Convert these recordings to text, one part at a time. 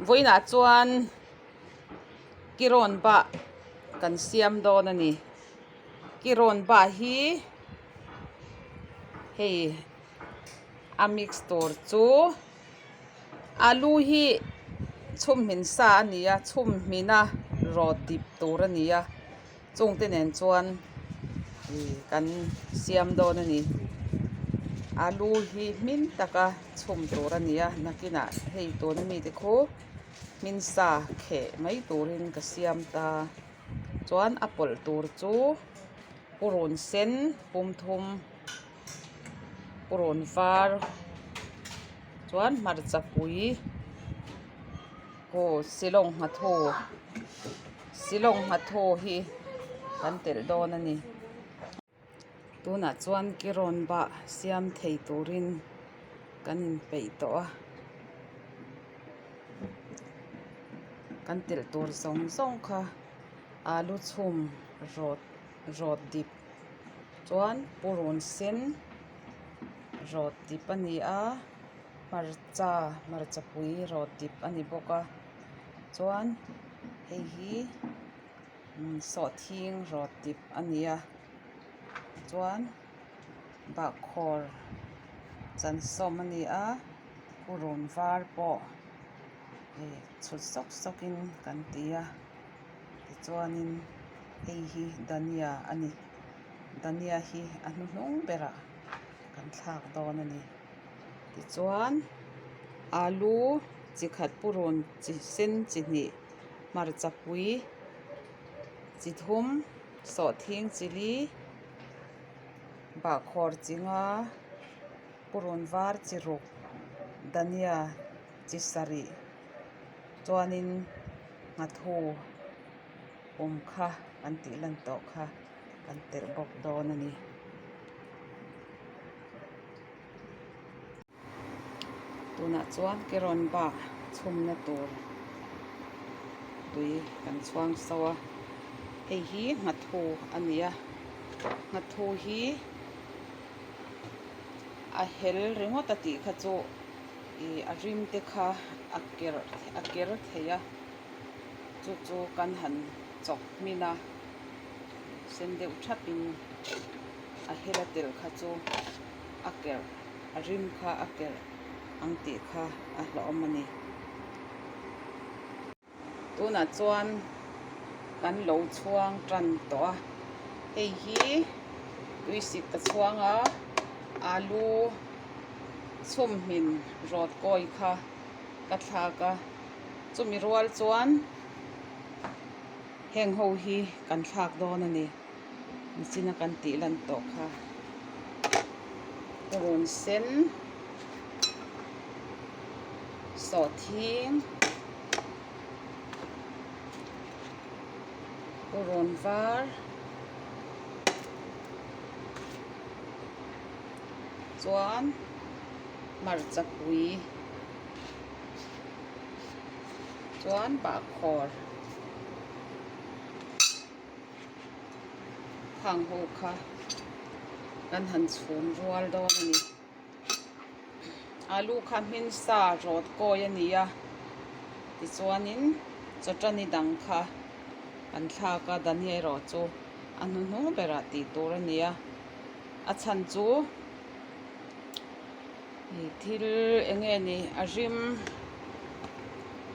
Vawiinah chuan kirawn bah kan siam dawn a ni. Kirawn bah hi hei a mix tur chu alu hi chhum hmin sa a ni a chhum hmina rawt dip tur a ni a. Chungte nen chuan ih kan siam dawn a ni. Alu hi hmin taka chhum tur a ni a nakinah hei tuna mite khu hmin sa kheh mai turin ka siam ta. Chuan a pawlh tur chu purun sen pum thum purun var chuan hmarcha pui aw silawng nghathu silawng nghathu hi kan telh dawn a ni tunah chuan kirawn bah siam thei turin kan inpeih tawh a kan telh tur zawng zawng kha alu chhum rawt rawt dip chuan purun sen rawt dip a ni a. Hmarcha hmarcha pui rawt dip a ni bawk a chuan hei hi sawhthing rawt dip a ni a chuan bahkhawr chansawm a ni a purun var pawh ih chhut sawk sawk in kan ti a tichuanin hei hi dania a ni dania hi a hnuhnung berah kan thlak dawn a ni. Tichuan alu chi khat purun chi sen chi hnih hmarcha pui chi thum sawhthing chi li bahkhawr chi nga purun var chi ruk dania chi sarih chuanin nghathu awm kha an tih lan tawh kha kan telh bawk dawn a ni. Tunah chuan kerawn bak chhumna tur tui kan chhuang so a hei hi nghathu a ni a nghathu hi a hel ringawt a tih kha chu ih a rim te kha a ker a ker thei a chu chu kan han chawk hmin a sen deuh thap in. A hela tel kha chu a kerh a rim kha a kerh ang tih kha a hlauhawm a ni. Tunah chuan kan lo chhuang tan tawh a, hei hi tuisik ka chhuang a, alu chhum hmin rawt kawi kha ka thlak a, chumi rual chuan heng ho hi kan thlak dawn a ni. Nichina kan tih lan tawh kha purun sen sawhthing purun var chuan hmarcha pui chuan bahkhawr. Khang ho kha kan han chhum rual dawn a ni. Alu kha hmin sa rawt kawi a ni a, tichuanin chawṭani dang kha kan thlak a, Dania erawh chu a hnuhnung berah tih tur a ni a. A chhan chu ih thil eng nge ni a rim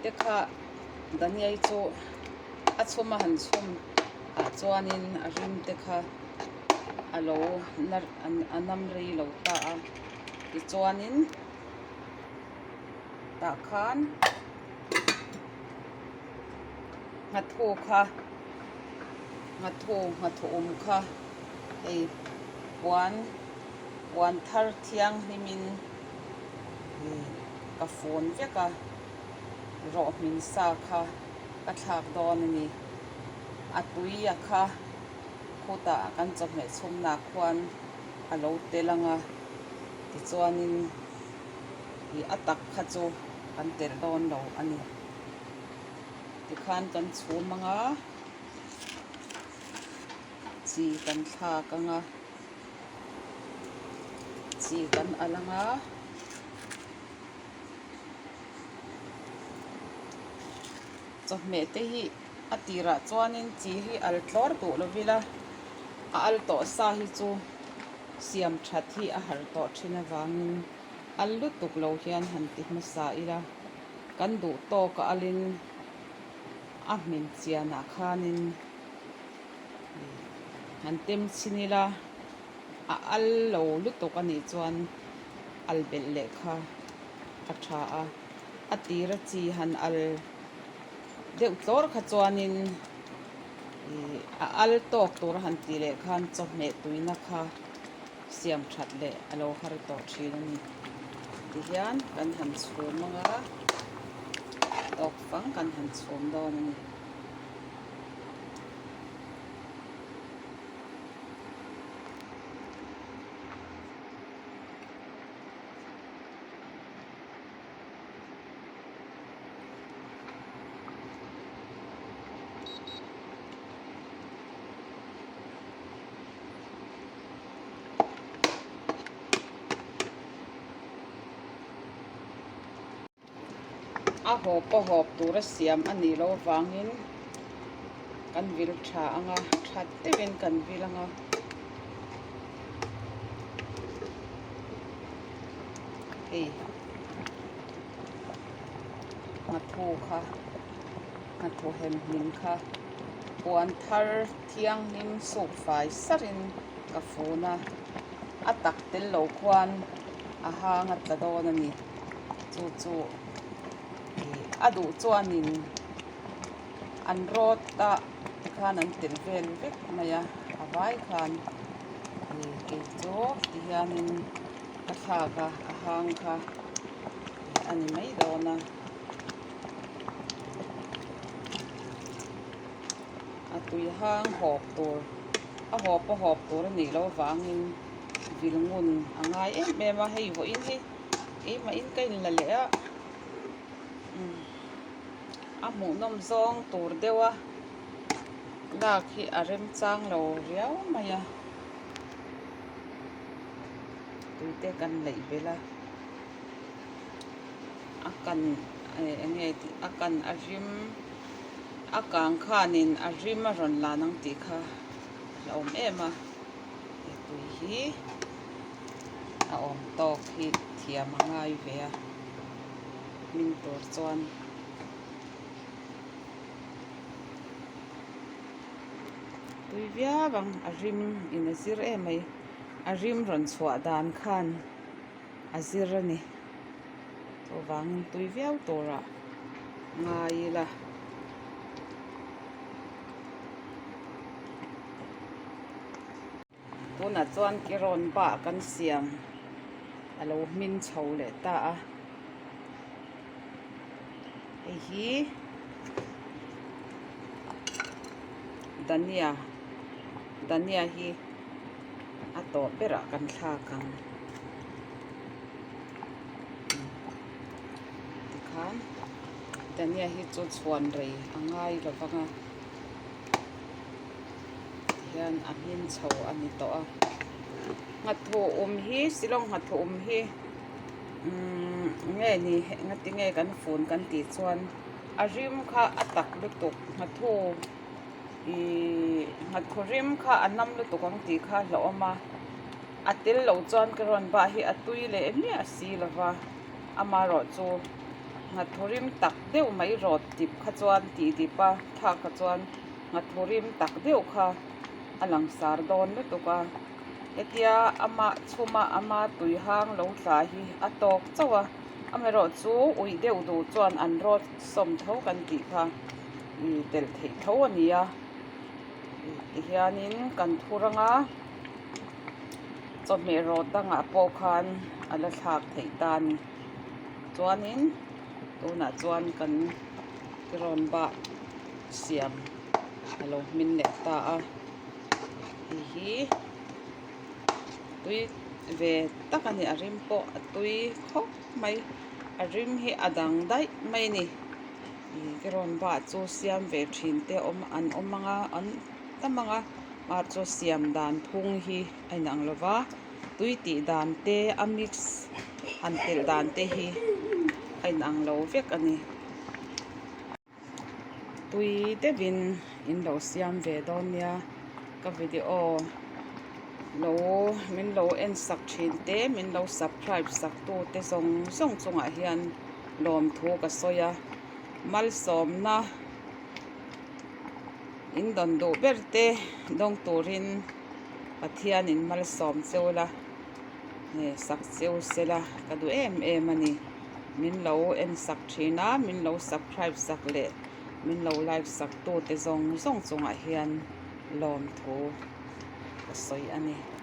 te kha Dania hi chu a chhum a han chhum ah chuanin a rim te kha a lo a nam rei lo ta a tichuanin tah khan nghathu kha nghathu nghathu awm kha hei puan puan thar thianghlimin ih ka fun vek a rawh hmin sa kha ka thlak dawn a ni. A tui a kha khutah kan chawhmeh chhumnah khuan a lo tel ang a, tichuanin ih a tak kha chu kan telh dawn lo a ni. Tikhan kan chhum ang a, chi kan thlak ang a, chi kan alh ang a. Chawhmeh te hi a tirah chuanin chi hi al tlawr duh lo ila a al tawh sa hi chu siam that hi a har tawh thin avangin al lutuk lo hian han ti hmasa ila kan duh tawk a alin a hmin chianah khanin han tem chhin ila a al lo lutuk a nih chuan al belh leh kha a tha a a tira chi han al deuh tlawr kha chuanin ih a al tawk tur a han tih leh khan chawhmeh tuina kha siam that leh a lo har tawh thin a ni tihian kan han chhum ang a tawk fang kan han chhum dawn a ni. A hawp a hawp tura siam a nih loh avangin kan vil tha ang a tha deuhin kan vil ang a. Hei nghathu kha nghathu hem hmin kha puan thar thianghlim suk fai sarin ka fun a a tak tel lo khuan a hang a tla dawn a ni chu chu ih a duh chuanin an rawt a tikhan an tel vel vek mai a a vai khan ih kei chu tihianin ka thlak a a hang kha a ni mai dawn a a tui hang hawp tur a hawp a hawp tur a nih loh avangin vil ngun a ngai em em a hei vawiin hi keimah in ka inla leh a a hmuhnawm zawng tur deuh a lak hi a remchang lo riau mai a tuite kan leih belh a a kan eng nge tih a kan a rim a kang khanin a rim a rawn lan ang tih kha a awm em a he tui hi a awm tawk hi thiam a ngai ve a hming tur chuan. Tui viau ang a rim in a zir em mai a rim rawn chhuah dan khan a zir a ni chuvangin tui viau turah ngai ila. Tunah chuan kirawn bah kan siam a lo hmin chho leh ta a hei hi dhania dhania hi a tawp berah kan thlak ang tikhan dhania hi chu chhuan rei a ngai lo vang a. Tihian a hmin chho a ni tawh a nghathu awm hi Shillong nghathu awm hi umm nge ni ngati nge kan fun kan tih chuan a rim kha a tak lutuk nghathu ihh nghathu rim kha a nam lutuk ang tih kha a hlauhawm a a tel loh chuan ka rawn bah hi a tui leh miah si lova amaherawhchu nghathu rim tak deuh mai rawt dip kha chuan tih dip a thlak kha chuan nghathu rim tak deuh kha a lang sar dawn lutuk a hetia ama chhuma ama tui hang lo tla hi a tawk chauh a amaherawhchu uih deuh duh chuan an rawt sawm tho kan tih kha ih telh theih tho a ni a tihianin kan thur anga chawhmeh rawt dangah pawh khan a la thlak theih ta a ni chuanin tunah chuan kan rawn bah siam a lo hmin leh ta a hei hi tui ve tak a ni a rim pawh a tui khawp mai a rim hi a dang daih mai a ni ih ka rawn bah chu siam ve thin te awm an awm ang a an tam ang a mar chu siam dan phung hi a inang lo va tui tih dan te a mix han telh dan te hi a inang lo vek a ni. Tui deuhin in lo siam ve dawn nia ka video lo min lo en sak thin te min lo subscribe sak tu te zawng zawng chungah hian lawmthu ka sawi a malsawmna in dawn duh ber te dawng turin Pathianin malsawm cheu la sak cheu sela ka duh em em a ni. Min lo en sak thin a, min lo subscribe sak leh min lo like sak tu te zawng zawng chungah hian lawmthu ka sawi a ni.